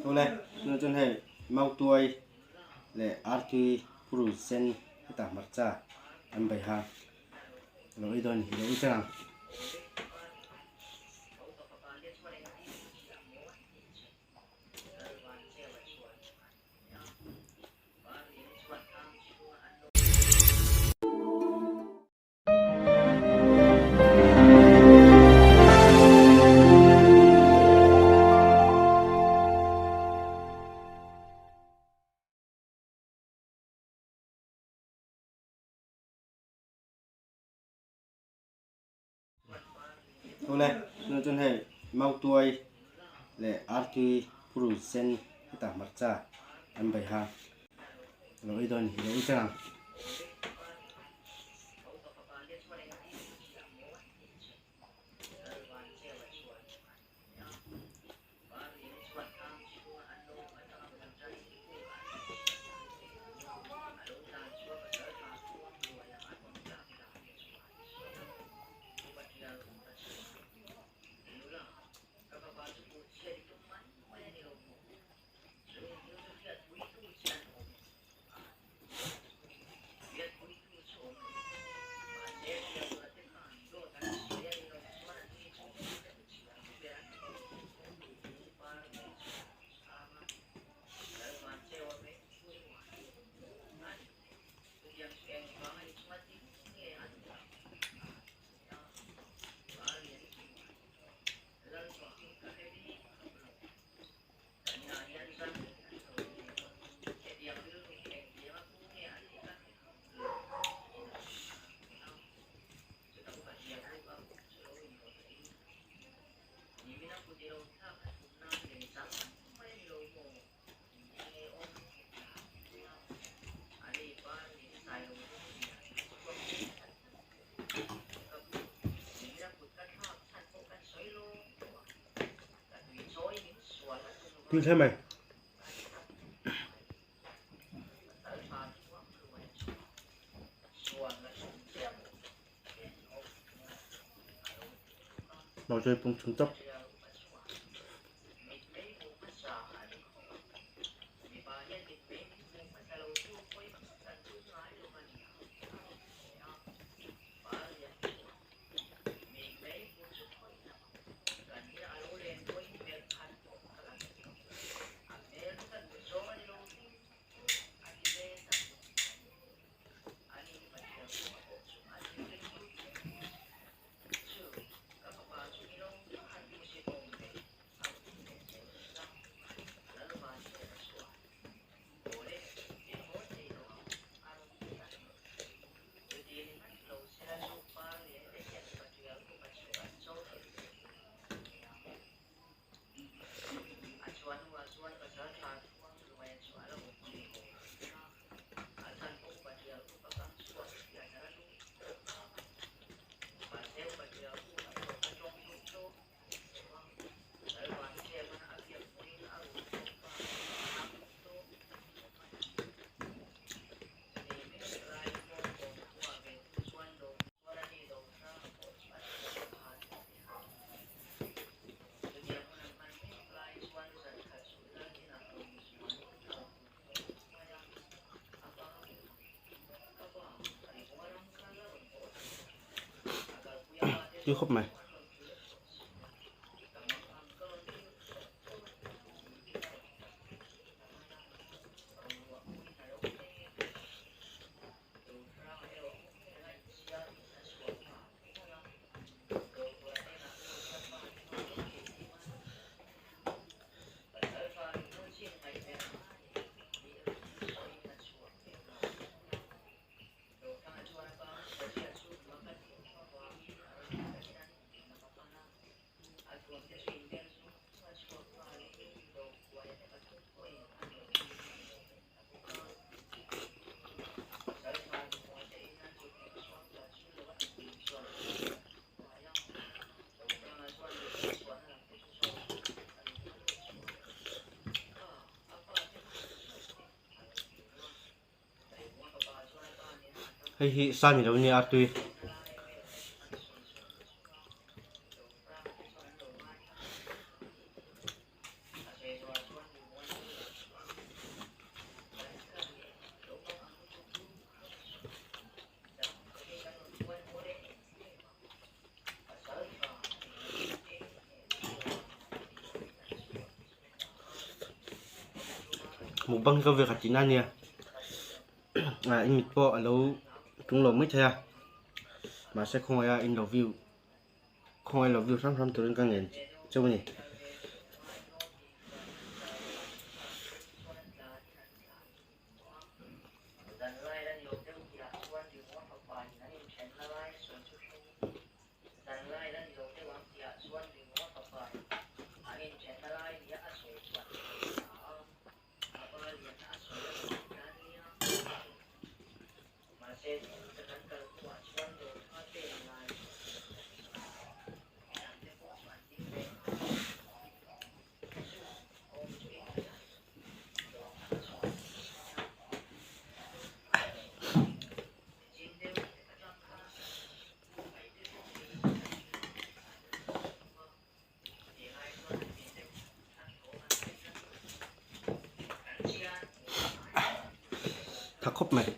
Awle tunah chuan hei mautuai leh artui purun sen hetah hmarcha an baiha lo ei dawn a ni lo ei tlang ang. Awle tunah chuan hei mautuai leh artui purun sen hetah hmarcha an baiha lo ei dawn a ni lo ei tlang ang. Tui hle mai. Mautuai pung chung tawp. Tui khawp mai. Hei hi sa ni lo nia artui. Mukbang hi ka ve khat tihna a nia ah i mit pawh a lo tung lo maithei a mahse khawngaih a in lo view khawngaih lo view hram hram turin ka ngen cheu a ni. Tha khawp mai.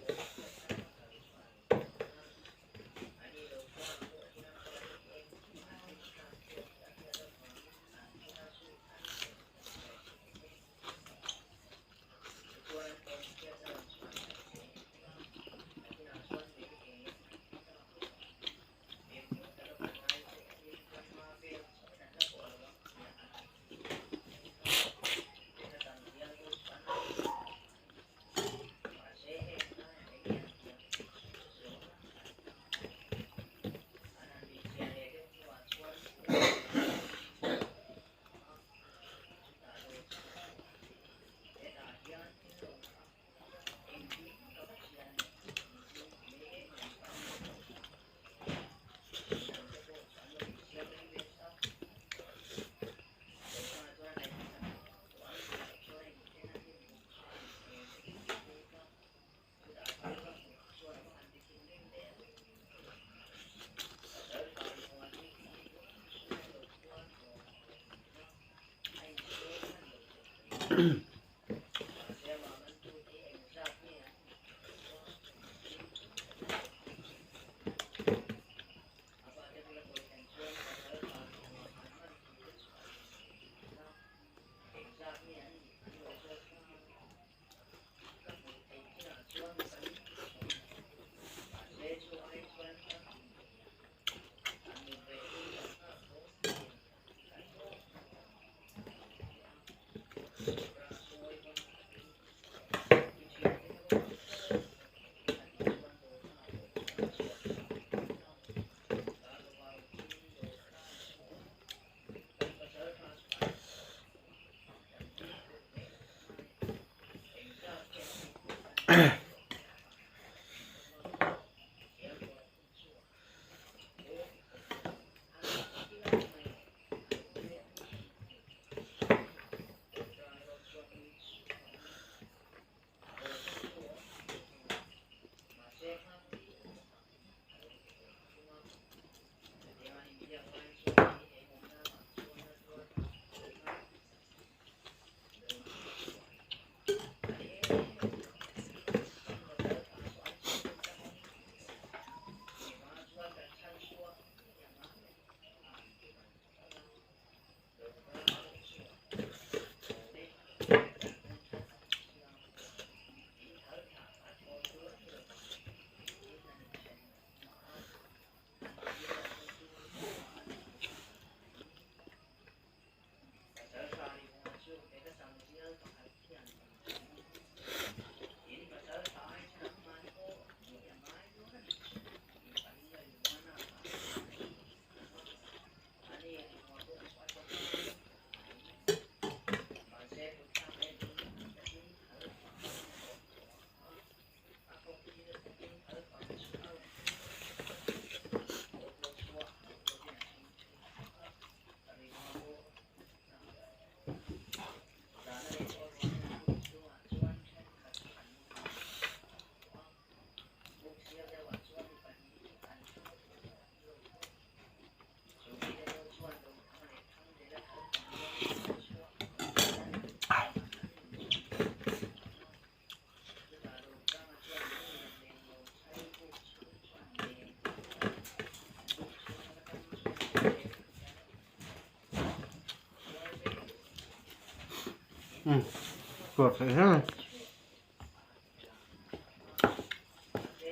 Tuar theih hle mai.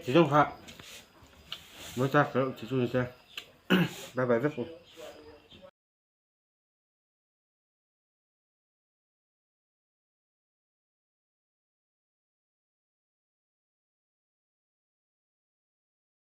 Ti zawng kha mawi chak loh ti chu ni se. Bye bye vek u.